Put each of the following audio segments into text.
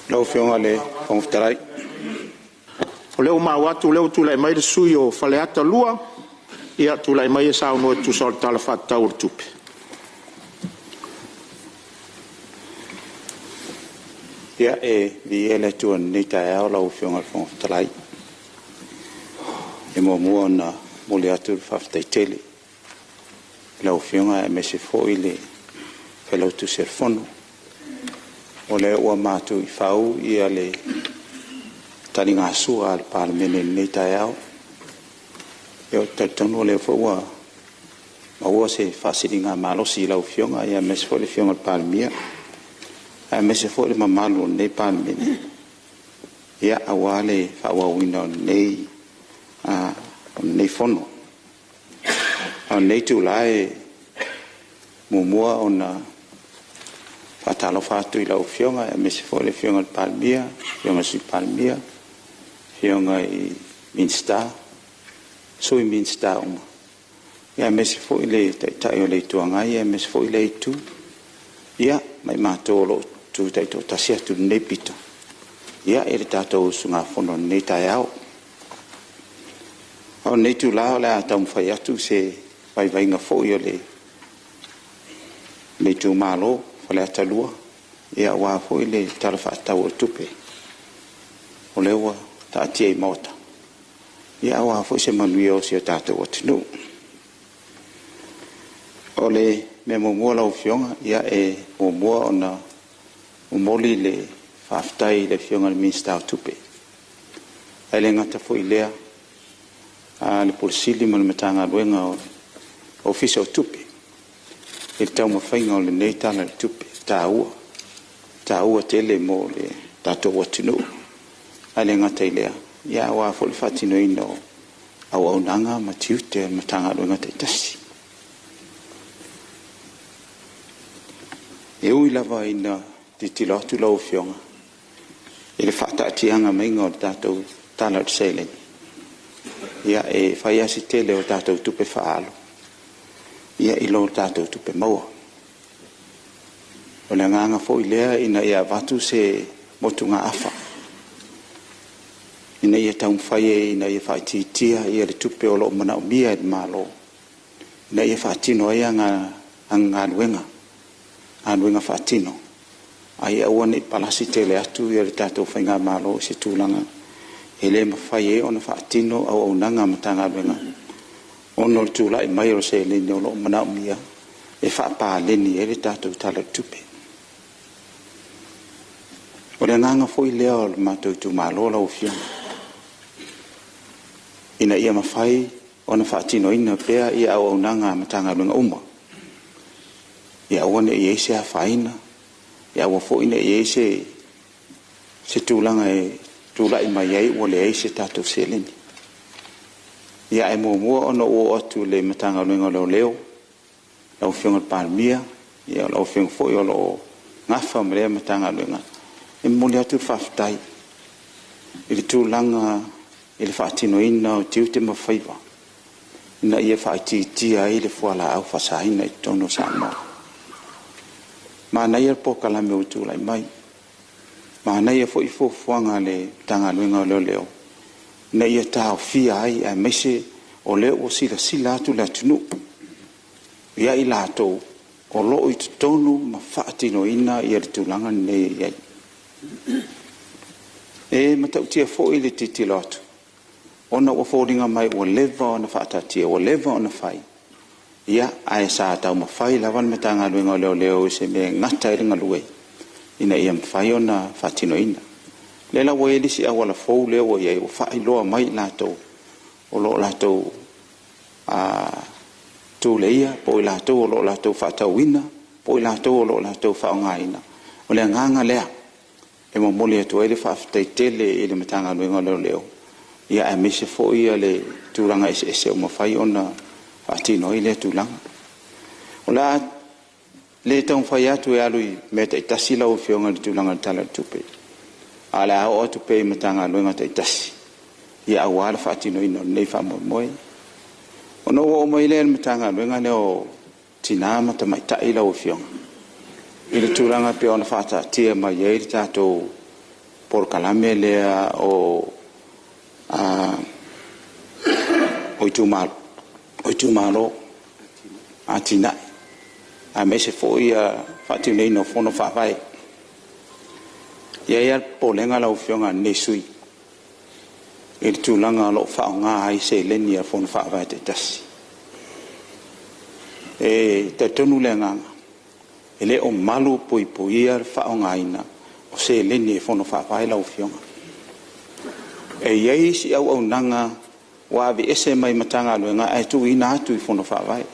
Lau Afioga i le Fofoga Fetalai. O lea ua maua atu o lea ua tulai mai le sui usufono o Faleata 2, ia tulai mai e saunoa e tusa o le Tala Faatatau o le Tupe. Ia, e viia le Atua i lenei taeao lau Afioga i le Fofoga Fetalai. E muamua ona momoli atu le faafetai tele i lau Afioga aemaise foi le Failautusi o le Fono, o lea ua matu i fau le taligasua a le Palemene i lenei taeao. Ou te talitonu o lea foi ua maua se faasiligamalosi i lau Afioga aemaise foi le Afioga i le Palemia, aemaise foi le mamalu o lenei Palemene aua le faaauauina o lenei Fono. A o lenei itula e muamua ona faatalofa atu i lau Afioga aemaise foi le Afioga i le Palemia, le Afioga i le Sui Palemia, Afioga i Minisita, Sui Minisita uma, aemaise foi le Taitai o le Itu Agai aemaise foi lea Itu, ia ma i matou o lo o tutu taitoatasi atu i lenei pito i le tatou usugafono i lenei taeao. A o lenei itula o le a taumafai atu se vaivaiga foi o lenei itumalo o Faleata 2 aua foi le Tala Faatatau o le Tupe o lea ua taatia i maota aua foi se manuia o si o tatou atunuu. O le mea muamua lau Afioga, e muamua ona momoli le faafetai i le Afioga i le Minisita o Tupe, ae le gata foi i lea o le Ofisa Sili o Pulega ma le Matagaluega o le Ofisa o Tupe i le taumafaiga o lenei Tala o le Tupe taua, e taua tele mo le tatou atunuu. Ae le gata i lea, aua foi le faatinoina o auaunaga ma tiute o Matagaluega taitasi. E ui lava ina tilotilo atu lau Afioga i le faataatiaga mai o le tatou tala o le seleni, e fai lava si tele o tatou tupe faaalu i lo tatou tupe maua. O le agaga foi lea ina ia avatu se motugaafa ina ia taumafai ai ina ia faaitiitia le tupe o lo o manaomia e le Malo ina ia faatino ai ana galuega faatino, a ia aua ne i palasi tele atu le tatou faigamalo i se tulaga e le mafai ai ona faatino auaunaga a Matagaluega ona o le tulai mai o le seleni o lo o manaomia e faapaleni ai le tatou Tala o le Tupe. O le agaga foi lea o le matou itumalo lau Afioga, ina ia mafai ona faatinoina pea auaunaga a Matagaluega uma, ia aua ne i i ai se afaina, ia aua foi ne i i ai se tulaga e tulai mai ai ua leai se tatou seleni. Ia ae muamua ona ou oo atu i le Matagaluega o Leoleo lau Afioga i le Palemia, o lau Afioga foi o lo o nafa ma lea Matagaluega, e momoli atu le faafetai i le tulaga i le faatinoina o tiute ma faiva ina ia faaitiitia ai le fualaau faasaina i totonu o Samoa. Manaia le polokalame ua tulai mai, manaia foi fuafuaga a le Matagaluega o Leoleo ina ia taofia ai, aemaise o lea ua silasila atu le atunuu ia i latou o lo o i totonu ma faatinoina le tulaga lenei e i ai. E matautia foi le tilotilo atu ona ua foliga mai ua leva ona faataatia, ua leva ona fai, ae sa taumafai lava le Matagaluega o Leoleo i se mea e gata ai le galue ina ia mafai ona faatinoina. O lea la ua i ai le isi auala fou lea ua i ai, ua faailoa mai i latou o lo o latou tuleia po o i latou o lo o latou faatauina po o i latou o lo o latou faaaogaina. O le agaga lea e momoli atu ai le faafetai tele i le Matagaluega o Leoleo, aemaise foi le tulaga eseese ua mafai ona faatino ai lea tulaga. O le a le taumafai atu e alu i mea taitasi lau Afioga i le tulaga o le Tala o le Tupe, ae o le a oo atu pea i Matagaluega taitasi aua le faatinoina o lenei faamoemoe. Ona ou oo mai lea i le Matagaluega lea o Tina ma Tamaitai lau Afioga i le tulaga e pei ona faataatia mai ai le tatou polokalame lea o itumalo, atinae, aemaise foi le faatinoina o fono faavae. E i ai lava le popolega lau Afioga a lenei sui usufono i le tulaga o lo o faaaoga ai seleni a Fono Faavae taitasi. E talitonu le agaga, e le o malupuipuia le faaaogaina o seleni e Fono Faavae lau Afioga. E i ai isi auaunaga ua aveese mai Matagaluega ae tuuina atu i Fono Faavae. E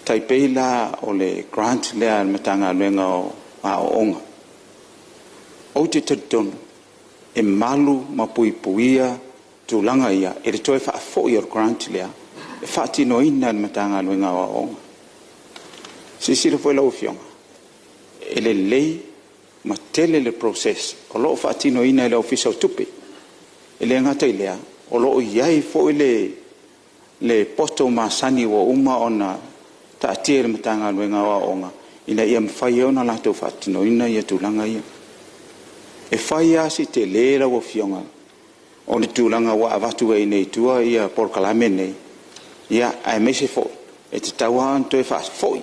tai pei la o le grant lea a le Matagaluega o Aoaoga. Ou te talitonu e malu ma puipuia tulaga ia i le toe faafoi o le grant lea e faatinoina e le Matagaluega o Aoaoga. Silasila foi lau Afioga, e lelei ma tele le process o lo o faatinoina e le Ofisa o Tupe. E le gata i lea, o lo o i ai foi le poto masani ua uma ona taatia i le Matagaluega o Aoaoga ina ia mafai ai ona latou faatinoina tulaga ia. E fai lava si tele lau Afioga o le tulaga ua avatu ai nei i tua polokalame nei, aemaise foi e tatau lava ona toe faafoi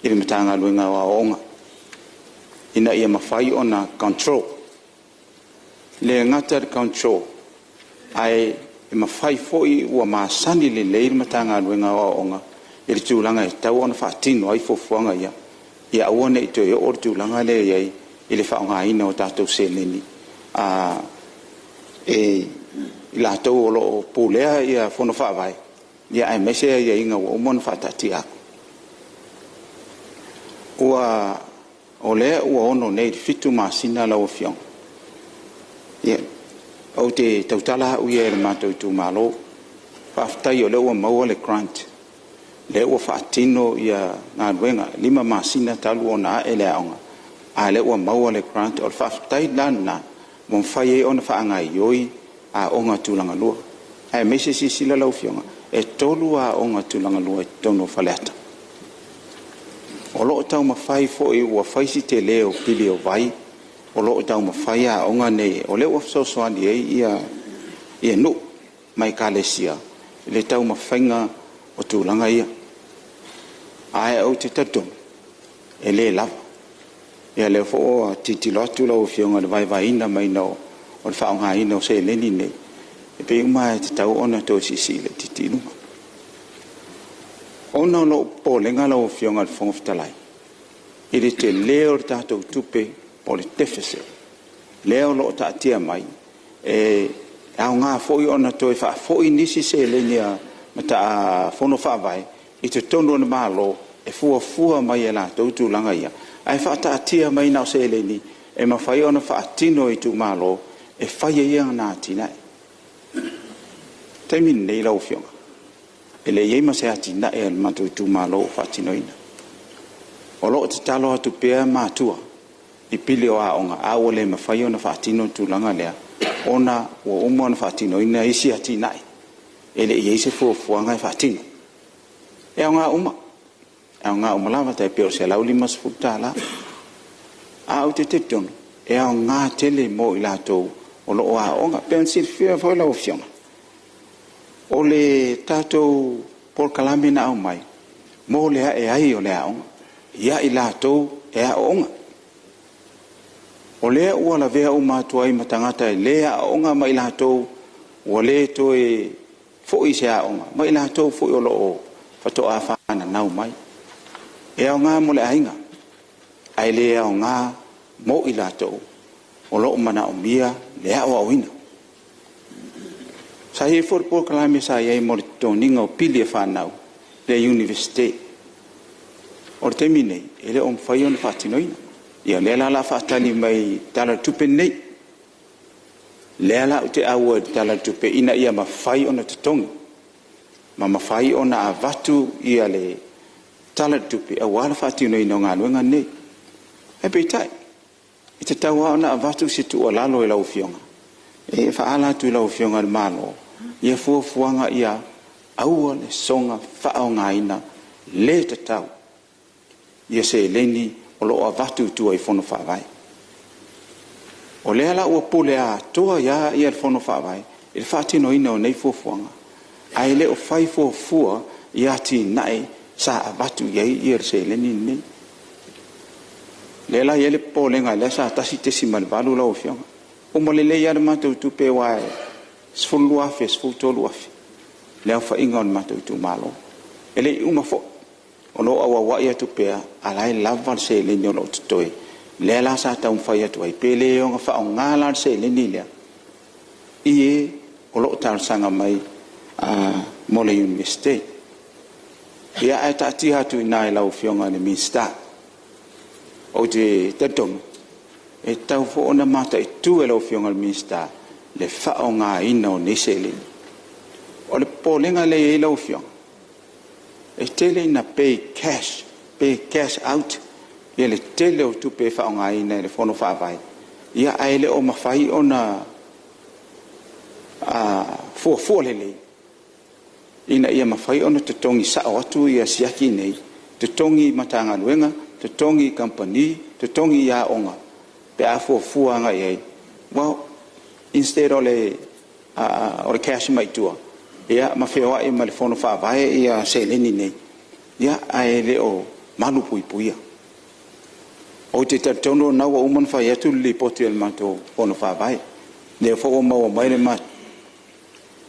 i le Matagaluega o Aoaoga ina ia mafai ona control. E le gata i le control ae mafai foi ua masani lelei le Matagaluega o Aoaoga i le tulaga e tatau ona faatino ai fuafuaga ia, ia aua ne i toe oo le tulaga lea i ai i le faaaogaina o tatou seleni e i latou o lo o pulea Fono Faavae, aemaise aiaiga ua uma ona faataatia atu. O lea ua 6 nei i le 7 masina lau Afioga, ou te tautala au ia i le matou itumalo. Faafetai o lea ua maua le grant, lea ua faatino galuega, e 5 masina talu ona ae le aoga, a o lea ua maua le grant. O le faafetai la lena ua mafai ai ona faagaoioi aoga tulagalua. Aemaise silasila lau Afioga, e 3 aoga tulagalua i totonu o Faleata. O lo o taumafai foi ua fai si tele o pili o vai, o lo o taumafai aoga nei, o lea ua fesoasoani i ai nuu ma Ekalesia i le taumafaiga o tulaga ia. Ae ou te talitonu e le lava. Ia o lea foi ua tilotilo atu lau Afioga i le vaevaeina mai o le faaaogaina o seleni nei, e pei uma lava e tatau ona toe siisii laitiiti i luga. Ona o lou popolega lau Afioga i le Fofoga Fetalai i le tele o le tatou tupe po o le deficit lea o lo o taatia mai, e aoga foi ona toe faafoi nisi seleni a Fono Faavae i totonu o le Malo e fuafua mai e latou tulaga ia, ae faataatia mai na o seleni e mafai ona faatino e itumalo e fai ai ana atinae. O le taimi lenei lau Afioga, e leai ma se atinae a le matou itumalo o faatinoina. O lo o tatalo atu pea matua i pili o aoga, ae ua le mafai ona faatino le tulaga lea ona ua uma ona faatinoina isi atinae e le i i ai se fuafuaga e faatino. E aoga uma, e aoga uma lava, tai pei o le $150. Ae ou te talitonu e aoga tele mo i latou o lo o aooga. E pei ona silafia foi e lau Afioga, o le tatou polokalame na aumai mo le ae ai o le aoga ia i latou e aooga. O lea ua lavea uma atu ai ma tagata e le aooga ma i latou ua le toe foi i se aoga, ma i latou foi o lo o faatoa fananau mai. E aoga mo le aiga, ae le aoga mo i latou o lo o manaomia le aoaoina. Sa i ai foi le polokalame sa i ai mo le totogiina o pili o fanau i le Iunivesite. O le taimi lenei, e le o mafai ona faatinoina. Ia o lea la o le a faatali mai i le Tala o le Tupe lenei, lea la ou te auai i le Tala o le Tupe ina ia mafai ona totogi ma mafai ona avatu le Tala o le Tupe aua le faatinoina o galuega nei. Ae peitai, e tatau lava ona avatu se tuualalo i lau Afioga e faaala atu i lau Afioga i le Malo ia fuafuaga ia aua le soona faaaogaina le tatau ia seleni o lo o avatu i tua i Fono Faavae. O lea la ua pule atoa ai lava le Fono Faavae i le faatinoina o nei fuafuaga, ae le o fai fuafua i atinae sa avatu i ai le seleni lenei. O lea la e i ai le popolega lea sa 1.8 lau Afioga. Uma lelei lava le matou tupe aua e $12,000 i le $13,000 le aofaiga o le matou itumalo. E le i uma foi, o lo o auauai atu pea a o la e lava le seleni o lo o totoe, lea la sa taumafai atu ai, pe le ono faaaoga la le seleni lea i e o lo o talosaga mai mo le Iunivesite. Ia ae taatia atu i ina i lau Afioga i le Minisita. Ou te talitonu e tatau foi ona mataitu e lau Afioga i le Minisita le faaaogaina o nei seleni. O le popolega lea e i ai lau Afioga, e tele ina pay cash pe cash out le tele o tupe e faaaogaina e le Fono Faavae, ae le o mafai ona fuafua lelei ina ia mafai ona totogi sao atu siaki nei, totogi i Matagaluega, totogi i kamupani, totogi i aoga pe a fuafua agai i ai. Well, instead o le cash mai tua ma feoai ma le Fono Faavae seleni nei, ae le o malupuipuia. Ou te talitonu o lena ua uma ona fai atu le lipoti a le matou Fono Faavae, lea foi ua maua mai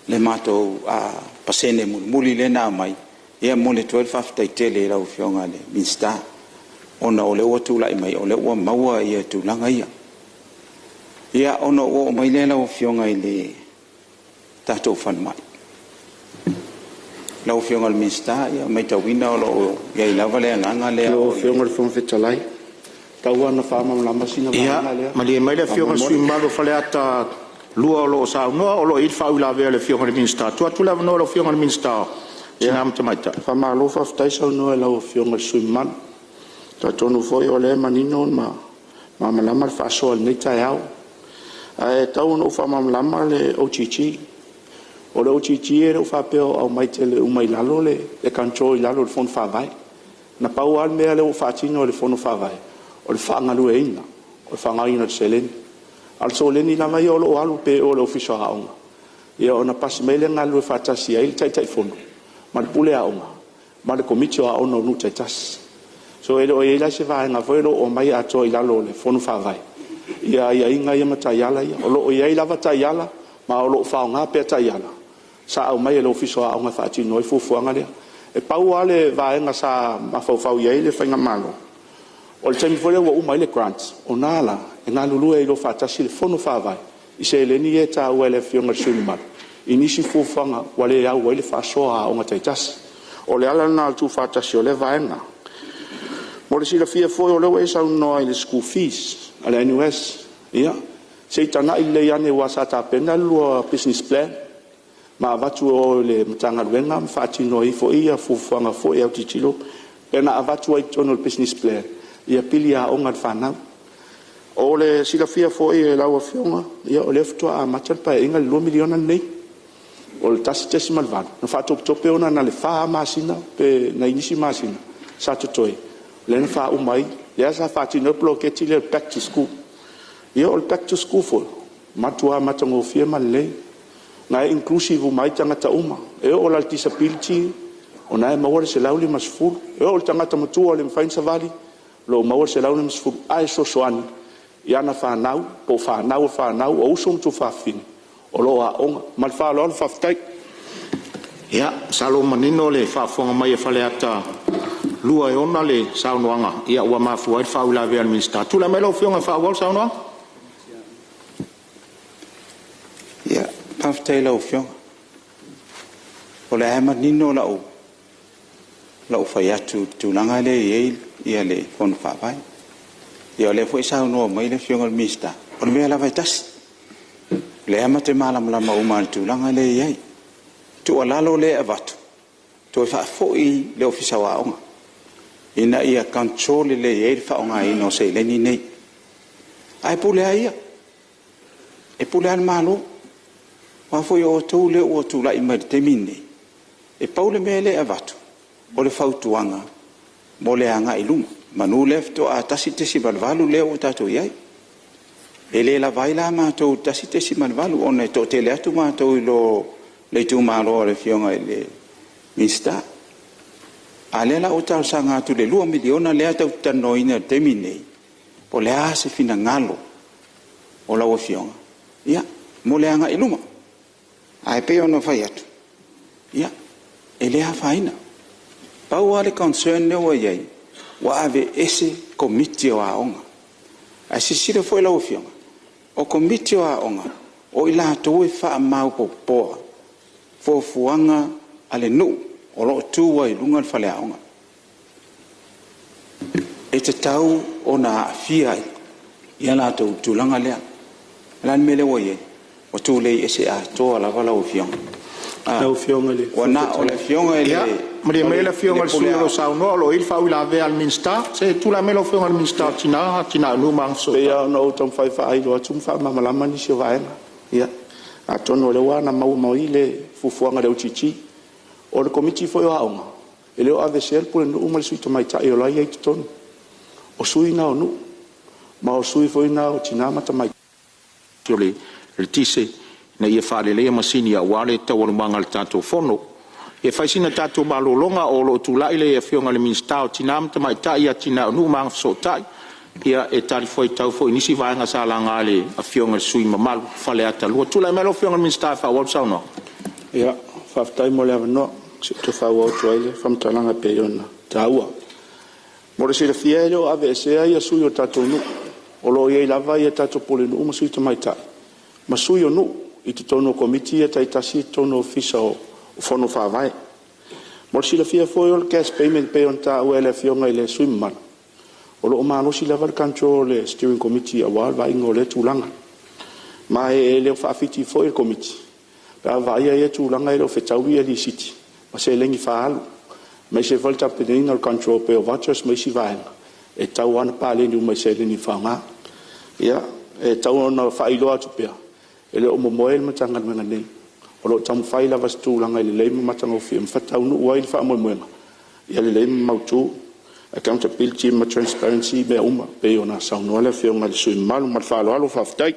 le matou pasene mulimuli lea na aumai, e momoli atu ai le faafetai tele i lau Afioga i le Minisita, ona o lea ua tulai mai o lea ua maua tulaga ia. Ia, ona ou oo mai lea lau Afioga i le tatou falemai. Lau Afioga i le Minisita, e matauina o lo o i ai lava le agaga lea. Lau Afioga i le Fofoga Fetalai, tau lava ina faamalamalama sina vaega lea. Ia malie mai le Afioga i le sui usufono mamalu o Faleata 2 o lo o saunoa, o lo o i ai le faauilavea a le Afioga i le Minisita. Tuu atu le avanoa i lau Afioga i le Minisita mo Tina ma Tamaitai. Faamalo faafetai saunoa i lau Afioga i le sui usufono mamalu. E talitonu foi o lea e manino ma malamalama le faasoa i lenei taeao. Ae tau ina ou faamalamalama le OGG. O le OGG e le o faapea o aumai tele uma i lalo le control i lalo o le Fono Faavae. Na pau lava le mea lea ua faatino e le Fono Faavae, o le faagalueaiina, o le faaaogaina o le seleni. A o le seleni lava ia o lo o alu pea i o i le Ofisa o Aoga, ia ona pasi mai lea galulue faatasi ai le Taitaifono ma le Pule Aoga ma le Komiti o Aoga o nuu taitasi. So e le o i ai la se vaega foi lea o aumai atoa i lalo o le Fono Faavae aiaiga ia ma taiala ia. O lo o i ai lava taiala ma o lo o faaaoga pea taiala sa aumai e le Ofisa o Aoga e faatino ai fuafuaga lea. E pau lava le vaega sa mafaufau i ai le faigamalo, o le taimi foi lea ua uma ai le grant, o i la e galulue ai loa faatasi le Fono Faavae i seleni ia e taua e le Afioga i le sui usufono mamalu i nisi fuafuaga ua le au ai le faasoa a aoga taitasi. O le ala lena o le tuufaatasi o lea vaega. Mo le silafia foi o lea ua e saunoa i le school fees a le NUS, ia, se i tagai lelei ane aua sa tapena le lua business plan ma avatu i o i le Matagaluega ma faatino ai foi fuafuaga foi e autilotilo pei ona avatu ai i totonu o le business plan pili aoga a le fanau. O le silafia foi e lau Afioga, ia o lea faatoa amata le Paeaiga i le $2 miliona lenei. O le 1.8 na faatopetope ona na o le fa lava masina pe nai nisi masina sa totoe lea na faauma ai, lea sa faatino ai le poloketi lea o le Back to School. Ia o le Back to School foi, matua matagofie ma lelei, o lena e inclusive uma ai tagata uma. E oo la i le disability o lena e maua le $150, e oo i le tagata matua e le mafai ona savali, o lo o maua le $150, ae fesoasoani i ana fanau po o fanau a fanau, o uso ma tuafafine o lo o aooga. Ma le faaaloalo faafetai. Ia, masalo ua manino le faafofoga mai a Faleata 2 e ona le saunoaga ua mafua ai le faauilavea a le Minisita. Tulai mai lau Afioga e faaauau le saunoaga. Faafetai i lau Afioga. O lea lava e manino lau fai atu i le tulaga lea e i ai le Fono Faavae. Ia o lea foi e saunoa mai le Afioga i le Minisita, o le mea lava e tasi. O lea ma te malamalama uma lava i le tulaga lea e i ai. O le tuualalo lea e avatu, toe faafoi i le Ofisa o Aoga ina ia control lelei ai le faaaogaina o seleni nei. Ae pule lava ia, e pule lava le Malo, aua foi o outou lea ua tulai mai i le taimi lenei. E pau le mea lea e avatu, o le fautuaga mo le agai i luma, meamanu o lea faatoa 1.8 lea ua tatou i ai. E le lava ai la matou i le 1.8 ona e toatele atu matou i lo le itumalo o le Afioga i le Minisita. A o lea la ua talosaga atu i le $2 miliona lea tatou te talanoaina i le taimi lenei, po o le a se finagalo o lau Afioga mo le agai i luma. Ae pei ona fai atu, ia, e le afaina. Pau lava le concern lea ua i ai, ua aveese Komiti o Aoga. Ae silasila foi lau Afioga, o Komiti o Aoga, o i latou e faamaopoopoa fuafuaga a le nuu o lo o tu ai i luga le faleaoga. E tatau ona aafia ai latou i le tulaga lea. O le a le mea lea ua i ai? Ua tulei ese atoa lava lau Afioga. Lau Afioga i le Ua na o le afioga i le Ia, malie maia le Afioga i le Pule sui usufono o lo o Aoga. saunoa o lo o i ai le faauilavea a le Minisita. Se i tulai mai lau Afioga i le Minisita o Tina ma Tamaitai, Atinae o Nuu ma E pei Agafesootai. lava ona ou taumafai e faailo atu ma faamalamalama nisi o vaega. Ia, atonu o lea ua maua mai le fuafuaga a le OGG. O le Komiti foi o Aoga, e le o aveesea le Pulenuu ma le Sui Tamaitai o la e i ai i totonu. O sui na o nuu, ma o sui foi na o tina ma tamaitai. O le eletise ina ia faaleleia masini aua taualumaga o le tatou Fono. Ia fai sina tatou malologa o lo o tulai le Afioga i le Minisita o Tina ma Tamaitai, Atinae o Nuu ma Agafesootai e talifuaitau foi i nisi vaega sa laga e le Afioga i le sui usufono mamalu o Faleata 2. Tulai mai lau Afioga i le Minisita e faaauau le saunoaga. Ia, faafetai mo le avanoa se i toe faaauau atu ai le faamatalaga e pei ona taua. Mo le silafia e le o aveesea sui o tatou nuu. O lo o i ai lava tatou pulenuu ma sui tamaitai ma sui o nuu i totonu o komiti ia taitasi i totonu o Ofisa o Fono Faavae. Mo le silafia foi o le cash payment e pei ona taua e le Afioga i le sui usufono mamalu, o lo o malosi lava le control e le steering committee aua le vaaiga o lea tulaga. Ma e le o faafiti foi le Komiti pe a vaaia ia tulaga e le o fetaui lisiti ma seleni faaalu, aemaise foi le tapenaina o le control e pei o vouchers ma isi vaega, e tatau lava ona paleni uma i seleni e faaaoga. Ia, e tatau ona faailoa atu pea, e le o momoe le Matagaluega nei, o lo o taumafai lava i se tulaga e lelei ma matagofie ma faataunuu ai le faamoemoega ia lelei ma mautu, accountability ma transparency i mea uma e pei ona saunoa le Afioga i le sui usufono mamalu. Ma le faaaloalo faafetai.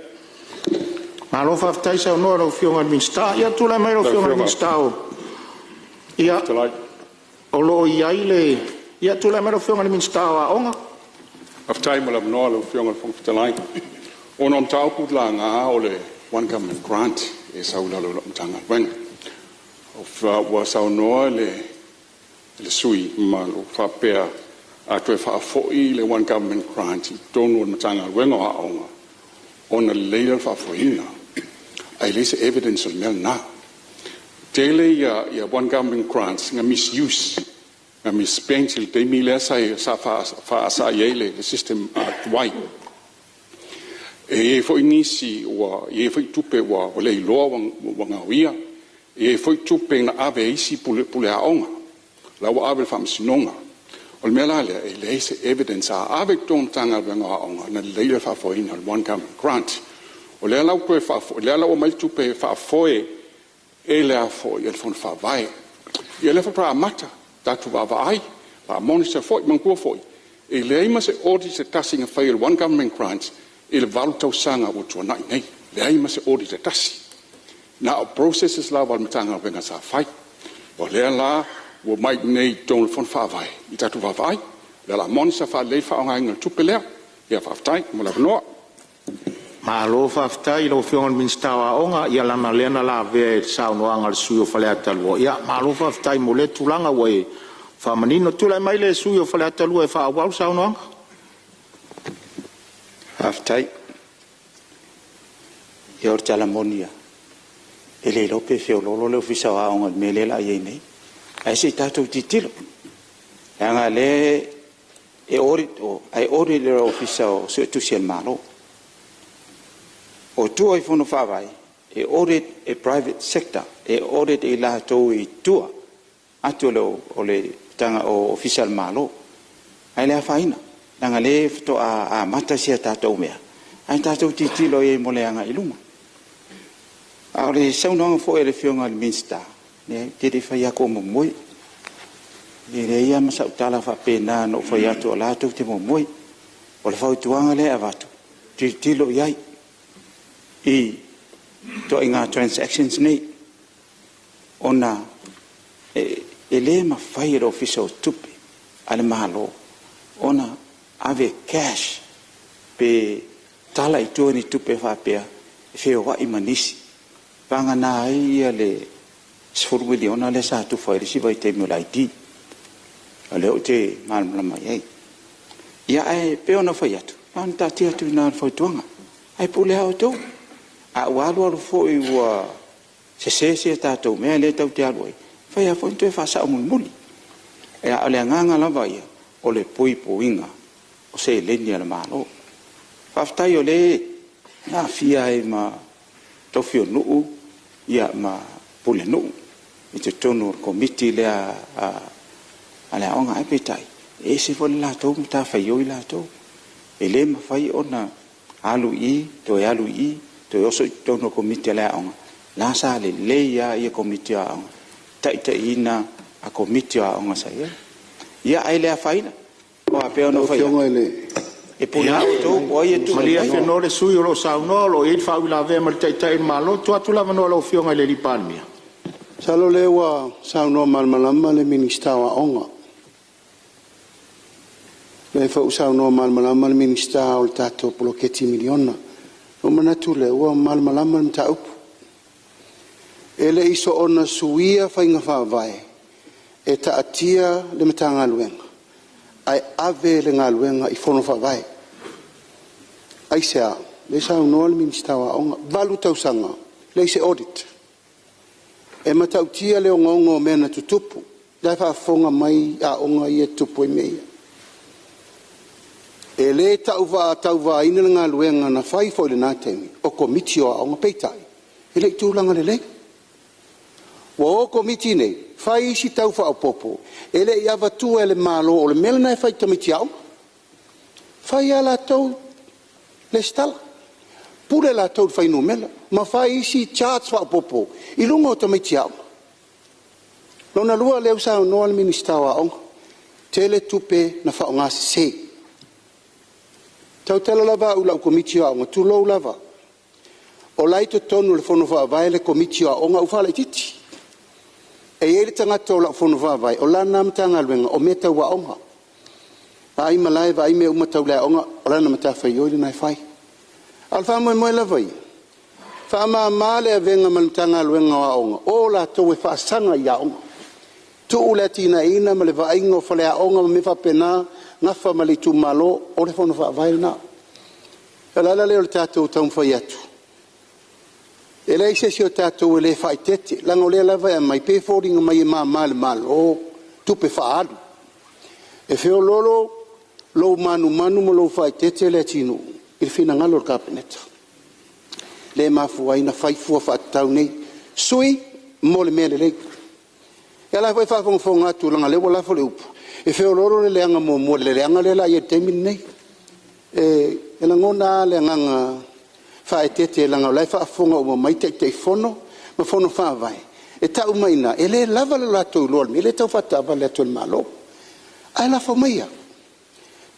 Malo faafetai saunoa i lau Afioga i le Minisita. Ia, tulai mai lau Lau Afioga i le Afioga Minisita o… Ia, Fetalai, o lo o i ai le… Ia, tulai mai lau Afioga i le Minisita o Aoga. Faafetai mo le avanoa lau Afioga i le Fofoga Fetalai. Ona o mataupu na laga o le One Government Grant e sau i lalo o lau Matagaluega. Ua saunoa le sui usufono mamalu e faapea, a toe faafoi le One Government Grant i totonu o le Matagaluega o Aoga ona lelei lea o le faafoeina, ae leai se evidence o le mea lena. E tele ia One Government Grants na misuse, na misspent i le taimi lea sa faasai ai le system tuai. E i ai foi nisi ua i ai foi tupe ua le iloa ua gaoia, e i ai foi tupe na ave e isi pule aoga la ua ave i le faamasinoga. O le mea la lea, e leai se evidence a ave i totonu o le Matagaluega o Aoga ona lelei lea o le faafoeina o le One Government Grant. O lea la ua toe faafoi, o lea la ua aumai le tupe e faafoe e le Fono Faavae. Ia o lea faatoa amata, tatou vaavaai, monitor foi. Manatua foi, e leai ma se audit se tasi na faia i le One Government Grant i le 8 tausaga ua tuanai nei, leai ma se audit e tasi. Na o processes lava a le Matagaluega sa fai. O lea la ua omai i inei i totonu o le Fono Faavae tatou vaavaai, o le a monitor faalelei le faaaogaina o le tupe lea. Faafetai mo le avanoa. Malo faafetai i lau Afioga i le Minisita o Aoga, ia leaga o lea na lavea i le saunoaga a le sui usufono mo Faleata 2. Ia malo faafetai mo lea tulaga ua e faamanino. Tulai mai le sui usufono mo Faleata 2 e faaauau le saunoaga. Faafetai. Ia o le tala moni lava, e le iloa pe feoloolo le Ofisa o Aoga i le mea lea o le a i ai nei. Ae se i tatou tilotilo, leaga o lea e audit o, ae audit e le Ofisa Suetusi a le Malo. O tua i Fono Faavae, e audit e private sector, e audit e i latou i tua atu o Ofisa o le Malo. Ae le afaina, leaga o lea faatoa amata si a tatou mea, ae tatou tilotilo i ai mo le agai i luma. A o le saunoaga foi a le Afioga i le Minisita, leai ou te le i fai atu o momoe. E leai lava ma sau tala faapena na ou fai atu o la e tou te momoe. O le fautuaga lea e avatu, tilotilo i ai. i ituaiga transactions nei, ona e le mafai e le Ofisa o Tupe a le Malo ona ave cash pe tala i tua ni tupe faapea e feoai ma nisi, vagana ai le $10 miliona lea sa tufa ai i le isi vaitaimi o le ID. O lea ou te malamalama i ai. Ia ae pei ona fai atu, na ona taatia atu i ina o le fautuaga, ae pule lava outou. A ua alu alu foi ua sese si a tatou mea lea tatou te alu ai, e mafai lava foi ona toe faasao mulimuli. A o le agaga lava ia, o le puipuiga o seleni a le Malo. Faafetai o lea e aafia ai ma tofi o nuu ma pulenuu i totonu o le Komiti lea a le aoga. Ae peitai, e ese foi le latou matafaioi latou. E le mafai ona alu i i toe alu i i toe oso i totonu o le Komiti a le aoga. O la sa lelei lava Komiti o aoga e taitaiina a Komiti o aoga sa i ai. Ia, ae le afaina, aua pei ona ou fai atu, e pule lava outou po o ai e tuu Malie i ai. Afenoa le sui usufono o lo o saunoa o lo o i ai le faauilavea ma le Taitai o le Malo. Tuu atu le avanoa i lau Afioga i le Palemia. Masalo o lea ua saunoa malamalama le Minisita o Aoga. O lea foi ua saunoa malamalama le Minisita o le tatou poloketi miliona. Ona ou manatu lea ua malamalama le mataupu. E le i soona suia faiga faavae e taatia le Matagaluega ae ave le galuega i Fono Faavae. Aisea? O lea e saunoa le Minisita o Aoga, e 8 tausaga leai se audit. E matautia le ogaoga o mea na tutupu, o la e faafofoga mai aoga ia e tutupu ai mea ia. E le tau faatauvaina le galuega na fai foi i lena taimi o Komiti o Aoga, peitai, e le i tulaga lelei. Ua o Komiti nei fai isi tau faaopoopo e le i avatua e le Malo, o le mea lena e fai i tamaiti aoga. Fai lava latou resitala, pule latou i le fuainumera ma fai isi charge faaopoopo i luga o tamaiti aoga. Lona lua o lea ua saunoa le Minisita o Aoga, tele tupe na faaaogasese. E tautala lava au i lau Komiti o Aoga, tulou lava, o la e i totonu o le Fono Faavae le Komiti o Aoga a ua faalaitiiti. E i ai le tagata o lau Fono Faavae o lana lava Matagaluega o mea tau aoga, vaai malae vaai mea uma tau le aoga, o lana matafaioi lena e fai. A o le faamoemoe lava ia, faamama le avega ma le Matagaluega o Aoga, o latou e faasaga i aoga, tuu le atinaeina ma le vaaiga o faleaoga ma mea faapena, nafa ma le itumalo, o le Fono Faavae lena. O le ala lea o le tatou taumafai atu, e leai se isi o tatou e le faaeteete, leaga o lea lava e aumai, e pei e foliga mai e mama i le Malo tupe faaalu. E feoloolo lou manumanu ma lou faaeteete Leatinuu i le finagalo o le Kapeneta, lea e mafua ai ona fai fua faatatau nei, sui mo le mea lelei. Ia o la e foi e faafogafoga atu leaga o lea ua lafo le upu, e feoloolo le leaga muamua i le leaga lea o le a i ai i le taimi lenei. E lagona lava le agaga faaeteete leaga o la e faafofoga uma mai Taitaifono ma Fono Faavae, e tau mai i ina e le lava lo latou iloa i le mea lea e tau faataavale atu e le Malo. Ae lafo maia, e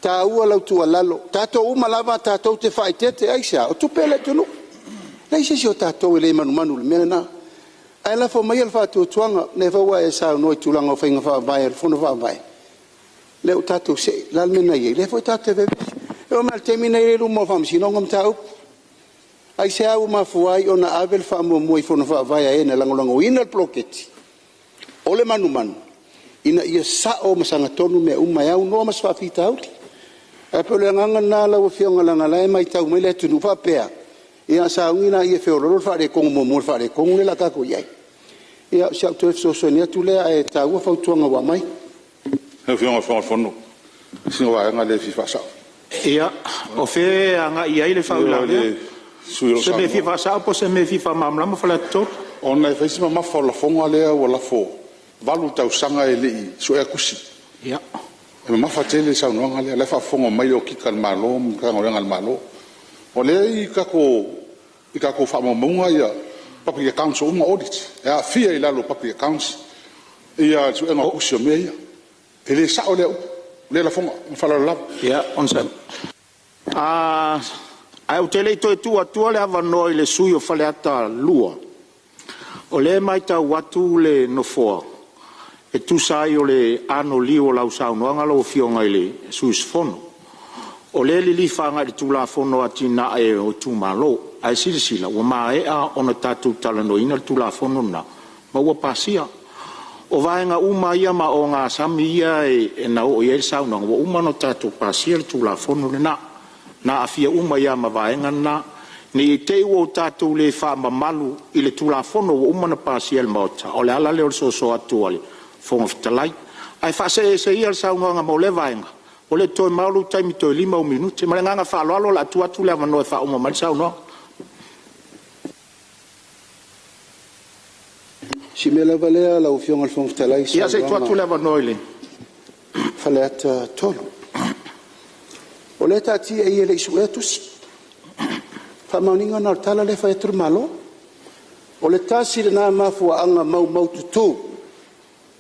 taua lau tuualalo, o tatou uma lava tatou te faaeteete. Aisea? O tupe a le atunuu. E leai se isi o tatou e le manumanu i le mea lena. Ae lafo maia le faatuatuaga, o lea foi ua e saunoa i tulaga o faiga faavae a le Fono Faavae, lea ua tatou see. O le a le mea na i ai? O lea foi tatou te vevesi. E oo mai lava i le taimi lenei o lea e i luma o le Faamasinoga mataupu. Aisea ua mafua ai ona ave le faamuamua i Fono Faavae a e na lagolagoina le poloketi? O le manumanu ina ia sao ma sagatonu mea uma e aunoa ma se faafitauli. Ae pei o le agaga lena lau Afioga leaga o la e matau mai le atunuu faapea, ia sauni laia e feoloolo le faaletonu muamua i le faaletonu lea o le a tatou i ai. Ia o si au toe fesoasoani atu lea, ae taua fautuaga ua aumai. Lau Afioga i le Fofoga Fetalai, o sina vaega lea e fia faasao. Ia, o fea e agai i ai le faauilavea? O le sui usufono o lo o O se mea e fia saunoa. faasao po o se mea e fia faamalamalama Faleata 3? Ona e fai si mamafa o le lafoga lea ua lafo, e 8 tausaga e le i suea tusi. E mamafa tele le saunoaga lea, o la e faafofoga mai le Okika a le Malo ma Matagaluega a le Malo. O lea e i tatou faamaumauga public accounts ua uma ona audit, e aafia i lalo o public accounts le suega o tusi o mea ia. E le sao lea upu, lea lafoga. Ma le faaaloalo lava. Ia, onosai. Ae ou te le i toe tuu atua le avanoa i le sui usufono o Faleata 2, o lea e matau atu le Nofoa, e tusa ai o le anoliu o lau saunoaga lau Afioga i le sui usufono, o lea e lilifa agai i le Tulafono o Atinae o Itumalo. Ae silasila ua maea ona tatou talanoaina le Tulafono lena ma ua pasia. O vaega uma ia ma ogasami ia na oo i ai le saunoaga, ua uma ona tatou pasia le Tulafono lena, na aafia uma ai lava ma vaega na. Ne i te i ua tatou le faamamalu i le Tulafono ua uma ona pasia e le Maota, o le ala lea o le soso atu a le Fofoga Fetalai. Ae faasee ese ia le saunoaga mo lea vaega, ua le toe mamao lou taimi toe 5 ou minute. Ma le agaga faaaloalo o le a tuu atu le avanoa e faauma mai le saunoaga. Si mea lava lea lau Afioga i le Fofoga Fetalai i se Ia se i tuu atu le avanoa i le Faleata 3. O lea e taatia i i e le i suea tusi. Faamaoniga lena o le tala lea e fai atu le Malo. O le tasi lena mafuaaga maumaututu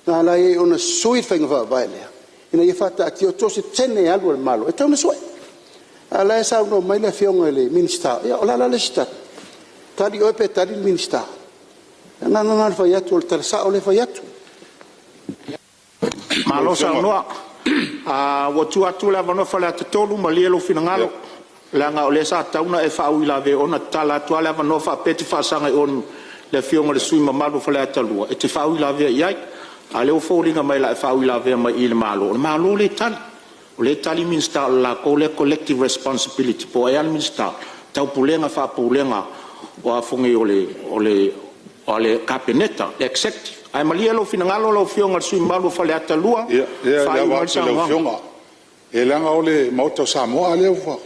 na ala ai ona sui le faiga faavae lea ina ia faataatia so o se teine e alu a le Malo e tatau ona sue. A o la e saunoa mai le Afioga i le Minisita, ia o le a la le isi tali? Tali oe pe tali le Minisita? O le agaga lena o le fai atu o le tala sao lea e fai atu. Malo saunoa. Ua tuu atu le avanoa Faleata 3, malie lou finagalo, leaga o lea sa tatau ona e faauilavea ona tatala atu lava le avanoa faapea e te faasaga i o i le afioga i le sui usufono mamalu o Faleata 2 e te faauilavea i ai. A o lea ua foliga mai o le a e faauilavea mai i le Malo, o le Malo lea e tali. O lea e tali Minisita o le latou lea collective responsibility po o ai lava le Minisita, Taupulega faapulega o le Kapeneta, le executive. Ae malie lou finagalo lau Afioga i le sui usufono mamalu o Faleata 2 Ia, e faaiu ava mai le atu i lau saunoaga. Afioga, ia leaga o le Maota o Samoa, a lea ua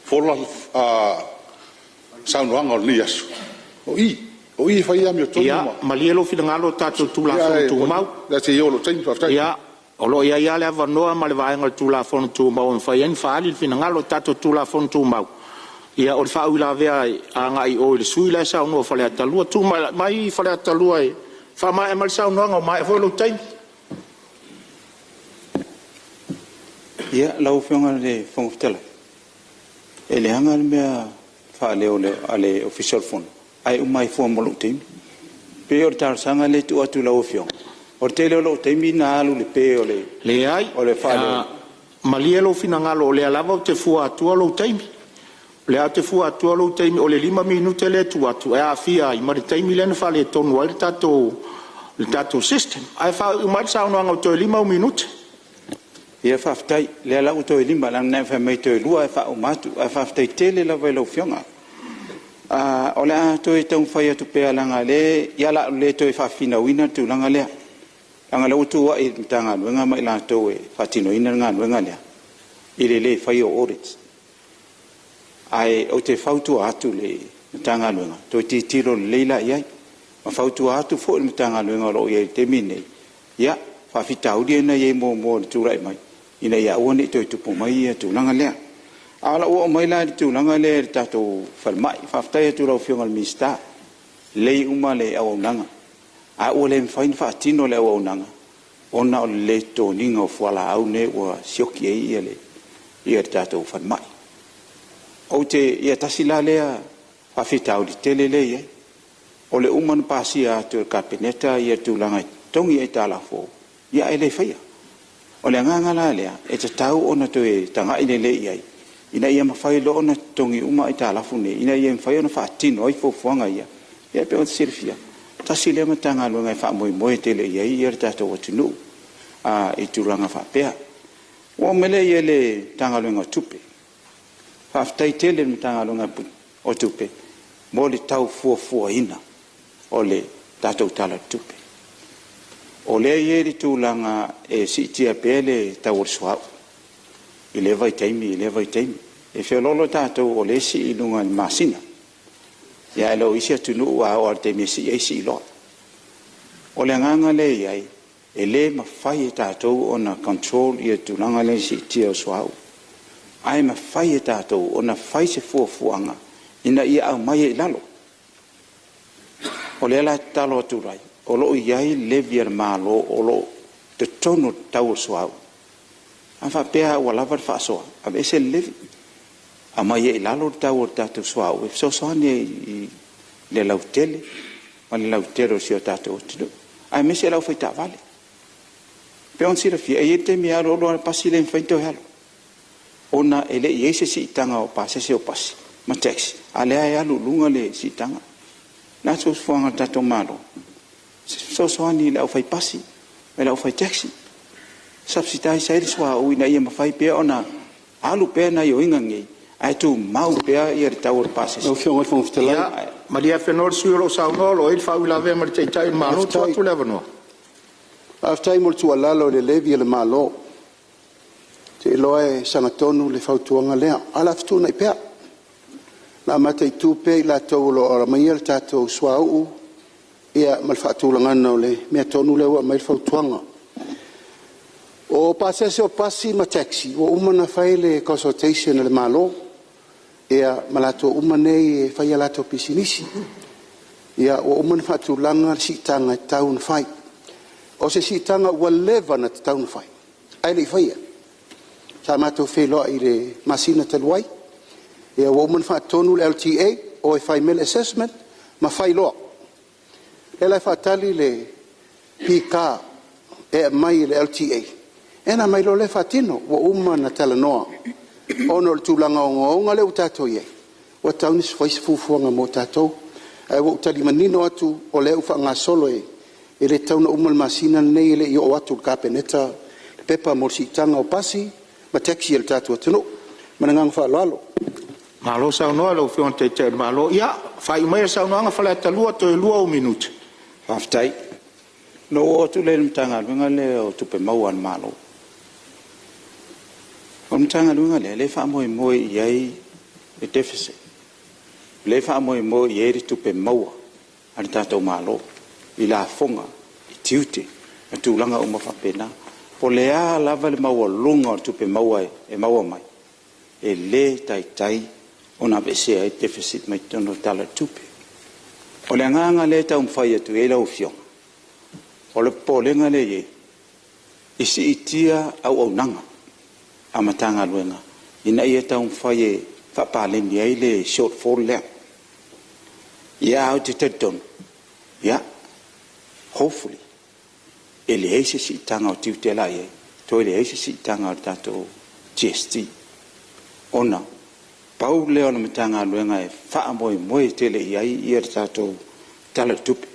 fola saunoaga o lenei aso, o i, o i e fai ai amiotonu ma… Ia, malie lou finagalo o tatou Tulafono Tumau. Ae o le a se i oo i lou taimi. Faafetai. Ia, o lo o i ai lava le avanoa ma le vaega o le Tulafono Tumau e mafai ai ona faaali le finagalo. O tatou Tulafono Tumau, o le faauilavea agai i o i le sui usufono la e saunoa o Faleata 2. Tulai mai Faleata 2 e faamaea mai le saunoaga ua maea foi lou taimi. Ia, lau Afioga i le Fofoga Fetalai, e leaga le mea faaleo a le Ofisa o le Fono, ae uma ai fua ma lou taimi. E pei o le talosaga lea e tuu atu i lau Afioga, o le tele o lou taimi na alu i le pe o le Leai, faaleo. malie lou finagalo o lea lava ou te fua atua lou taimi. O lea ou te fua atua lou taimi, o le 5 minute lea e tuu atu e aafia ai ma le taimi lea na faaletonu ai le tatou system. Ae faaiu mai le saunoaga ua toe 5 ou minute. Ia faafetai, o lea la ua toe 5 leaga na e fai mai toe 2 ae faauma atu. Ae faafetai tele lava i lau Afioga. O le a toe taumafai atu pea leaga o lea o le a ou le toe faafinauina le tulaga lea, leaga o lea ua tuuai i le Matagaluega ma i latou e faatinoina le galuega lea i le le faia o audits. Ae ou te fautua atu i le Matagaluega, toe tilotilo lelei la i ai, ma fautua atu foi i le Matagaluega o lo o i ai i le taimi lenei, ia, faafitauli ia na i ai muamua i le tulai mai, ina ia aua ne i toe tupu mai le tulaga lea. Ae o le a ou oo mai la i le tulaga lea i le tatou falemai. Faafetai atu i lau Afioga i le Minisita, lelei uma le auaunaga, ae ua le mafai ona faatino le auaunaga ona o le le totogiina o fualaau nei ua sioki ai le tatou falemai. Ia tasi la lea faafitauli tele lea e i ai. O le uma ona pasia atu e le Kapeneta le tulaga e totogi aitalafu, ae le faia. O le agaga la lea, e tatau ona toe tagai lelei i ai ina ia mafai loa ona totogi uma aitalafu nei ina ia mafai ona faatino ai fuafuaga ia. E pei ona silafia, tasi lea Matagaluega e faamoemoe tele i ai le tatou atunuu i tulaga faapea. Ona oo mai lea i le Matagaluega o Tupe. Faafetai tele i le Matagaluega o Tupe mo le tau fuafuaina o le tatou Tala o le Tupe. O lea e i ai le tulaga e siitia pea le tau o le suauu i lea vaitaimi i lea vaitaimi. E feoloolo tatou o lea e sii i luga i le masina, ae le o isi atunuu a oo lava i le taimi e sii ai sii loa. O le agaga lea e i ai, e le mafai e tatou ona control le tulaga lea i le siitia o le suauu, ae mafai e tatou ona fai se fuafuaga ina ia aumai ai i lalo. O lea la e tatalo atu ai, o lo o i ai levy a le Malo o lo o i totonu o le tau o le suauu. A faapea lava ua lava le faasoa, aveese le levy. aumai ai i lalo le tau o le tatou suauu e fesoasoani ai i le lautele ma le lautele o si o tatou atunuu, aemaise le aufai taavale. E pei ona silafia, e i ai le taimi e alu alu lava le pasi le mafai ona toe alu, ona e le i i ai se siitaga o pasese o pasi ma taxi, a o lea e alu i luga le siitaga. O le a se fuafuaga a le tatou Malo? Se i fesoasoani i le aufaipasi ma le aufai taxi, subsidize ai le suauu ina ia mafai pea ona alu pea gaoioiga nei, ae tumau pea le tau o le pasese. Lau Afioga i le Fofoga Fetalai… Ia, malie Afenoa le sui usufono o lo o saunoa o lo o i ai le faauilavea ma le Taitai o le Malo. Tuu atu le avanoa. Faafetai mo le tuualalo i le levy a le Malo. Ou te iloa e sagatonu le fautuaga lea, ae o le a fetuunai pea. O le a mataitu pea i latou o lo o aumaia le tatou suauu ma le faatulagaga o le mea tonu lea ua aumai ai le fautuaga. O pasese o pasi ma taxi, ua uma ona fai le consultation a le Malo ma latou uma nei e fai a latou pisinisi. Ua uma ona faatulaga le siitaga e tatau ona fai. O se siitaga ua leva ona tatau ona fai, ae le i faia. Sa matou feiloai i le masina talu ai, ua uma ona faatonu le LTA, o e fai mai le assessment ma fai loa. O lea la e faatali le PK e aumai e le LTA ona aumai loa lea faatino. Ua uma ona talanoa ona o le tulaga ogaoga lea ua tatou i ai, ua tatau ona fai se fuafuaga mo tatou. Ae ua ou tali manino atu o lea ua faagasolo, e le tatau ona uma le masina lenei e le i oo atu i le Kapeneta le pepa mo le siitaga o pasi ma taxi a le tatou atunuu. Ma le agaga faaaloalo. Malo saunoa i lau Afioga i le Taitai o le Malo. Ia, faaiu maia le saunoaga Faleata 2, toe 2 ou minute. Faafetai. Ona ou oo atu lea i le Matagaluega lea o Tupe Maua a le Malo. O le Matagaluega lea o lea e faamoemoe i ai le deficit, o lea e faamoemoe i ai le tupe maua a le tatou Malo i lafoga, i tiute ma tulaga uma faapena. Po o le a lava le maualuga o le tupe maua e maua mai, e le taitai ona aveesea ai le deficit mai totonu o le Tala o le Tupe. O le agaga lea e taumafai atu ai lau Afioga, o le popolega lea e i ai, i siitia auaunaga a Matagaluega ina ia taumafai e faapaleni ai le shortfall lea. Ia ae ou te talitonu, hopefully, e leai se siitaga o tiute o le a i ai, toe leai se siitaga o le tatou GST, ona pau lea o le Matagaluega e faamoemoe tele i ai le tatou Tala o le Tupe.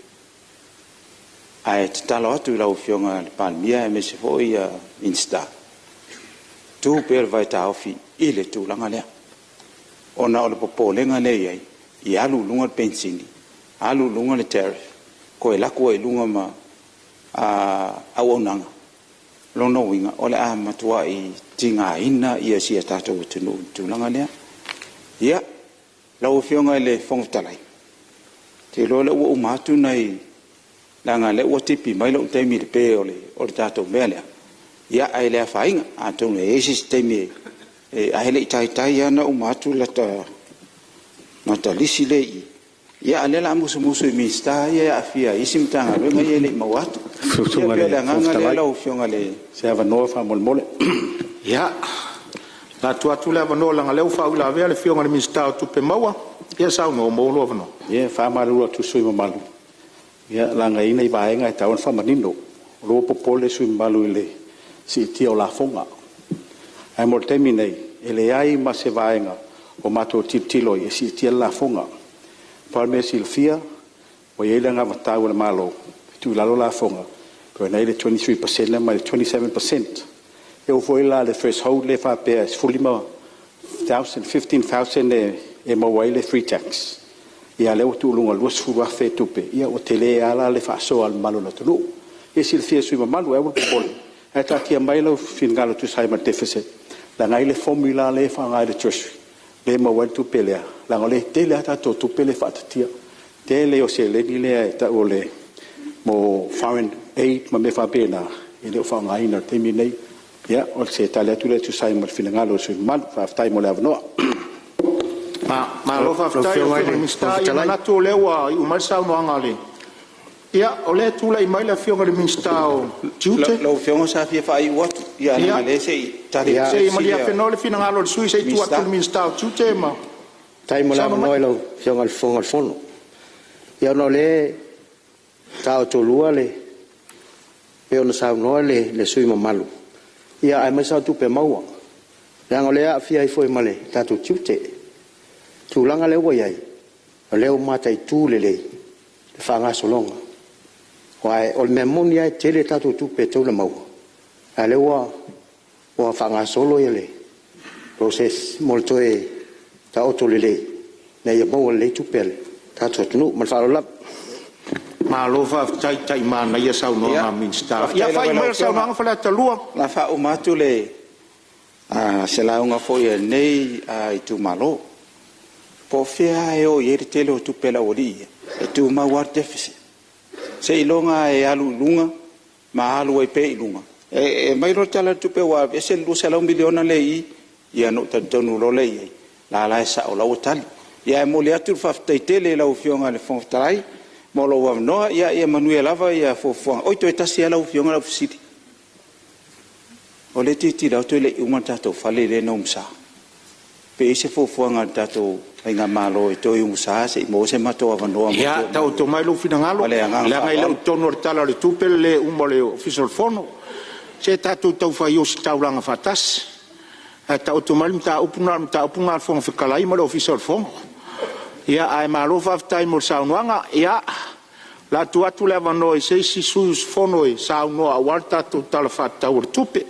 Ae tatalo atu i lau Afioga i le Palemia aemaise foi Minisita, tuu pea le vaitaofi i le tulaga lea, ona o le popolega lea e i ai, ia alu i luga le penisini, alu i luga le tariff, toe alu ai i luga ma auaunaga. O lona uiga, o le a matuai tigaina si o tatou atunuu i le tulaga lea. Ia, lau Afioga i le Fofoga Fetalai, ou te iloa o lea ua uma atu nai… leaga o lea ua tipi mai lou taimi i le pe o le tatou mea lea, ae le afaina. Atonu e i ai se isi taimi ae le i taitai lava ona uma atu lata lisi lea e i i, a o lea o le a musumusu i Minisita ia e aafia i isi Matagaluega ia e le i maua atu. Ia pei o le agaga lea lau Afioga i le… Se avanoa faamolemole. Ia, o le a tuu atu le avanoa leaga o lea ua faauilavea le Afioga i le Minisita o Tupe Maua. Ia saunoa ua maua lou avanoa. Ia, e faamalulu atu i le sui usufono mamalu, leaga e i ai nai vaega e tatau ona faamanino. O lea ua popole le sui usufono mamalu i le siitia o lafoga. Ae mo le taimi nei, e leai ma se vaega o matou tilotilo i ai e siitia le lafoga. Pau le mea e silafia, ua i ai le anavatau a le Malo e tuu i lalo lafoga pei ona i ai le 23% lea mai le 27%. E oo foi la i le threshold lea faapea e $15,000 e maua ai le free tax, a o lea ua tuu i luga i le $20,000 le tupe, ia ua tele lava la le faasoa a le mamalu o le atunuu. Mo le silafia e le sui usufono mamalu, ae aua le popole, ae taatia mai lou finagalo e tusa ai ma le deficit, leaga e i ai le formula lea e faaaoga e le Treasury lea e maua ai le tupe lea, leaga o lea e tele lava tatou tupe lea e faaaitiitia. O le tele ia o seleni lea e tau o foreign aid ma mea faapena, e le o faaaogaina i le taimi lenei. Ia, o se tali atu lea e tusa ai ma le finagalo o le sui usufono mamalu. Faafetai mo le avanoa. Malo faafetai i lau Afioga i le Minisita. Ia, e manatu o lea ua iu mai le saunoaga a le Ia, o lea e tulai mai le Afioga i le Minisita o Tiute. Lau Afioga sa fia faaiu atu, ae leaga o lea se i tali atu Se le i fesili a malilie le finagalo o le sui usufono se i tuu atu i le Minisita o Tiute ma Faafetai mo le saunoa mai. avanoa i lau Afioga i le Fofoga o le Fono. Ia ona o lea e taotolua le pei ona saunoa le sui usufono mamalu, aemaise lava o tupe maua, leaga o lea e aafia ai foi ma le tatou tiute. O le tulaga lea ua i ai, o lea ua mataitu lelei le faagasologa. Aua o le mea moni lava e tele tatou tupe e tatau ona maua, a o lea ua faagasolo le process mo le toe taoto lelei ina ia maua lelei tupe a le tatou atunuu. Ma le faaaloalo lava. Malo faafetai manaia saunoaga a Minisita. Ia Faafetai lava faaiu i lau maia le Afioga. saunoaga Faleata 2. O le a faauma atu se lauga foi a lenei itumalo. Po o fea lava e o i ai le tele o tupe a le aualii ia, e tumau lava le deficit, seiloga lava e alu i luga ma alu ai pea i luga. E aumai loa le Tala o le Tupe ua aveese le $200 miliona lea e i i, ia ona ou talitonu loa lea i ai, o la e la e sao o la e ua tali. Ae momoli atu le faafetai tele i lau Afioga i le Fofoga Fetalai mo lou avanoa. Ia manuia lava fuafuaga. Oi, toe tasi lava lau Afioga lau fesili. O lea e tilotilo atu e le i uma le tatou fale lea na umusa, pe i ai se fuafuaga a le tatou faigamalo e toe umusa se i maua ai so matou avanoa. Ia, taoto mai lou finagalo, Ma le agaga leaga e le o faaaloalo. i totonu o le Tala o le Tupe le le uma o le Ofisa o le Fono. Se tatou taufai ositaulaga faatasi, ae taoto mai le mataupu lena o le mataupu lena a le Fofoga Fetalai ma le Ofisa o le Fono. Ae malo faafetai mo le saunoaga. Ia, o le a tuu atu le avanoa i se isi sui usufono e saunoa aua le tatou Tala Faatatau o le Tupe.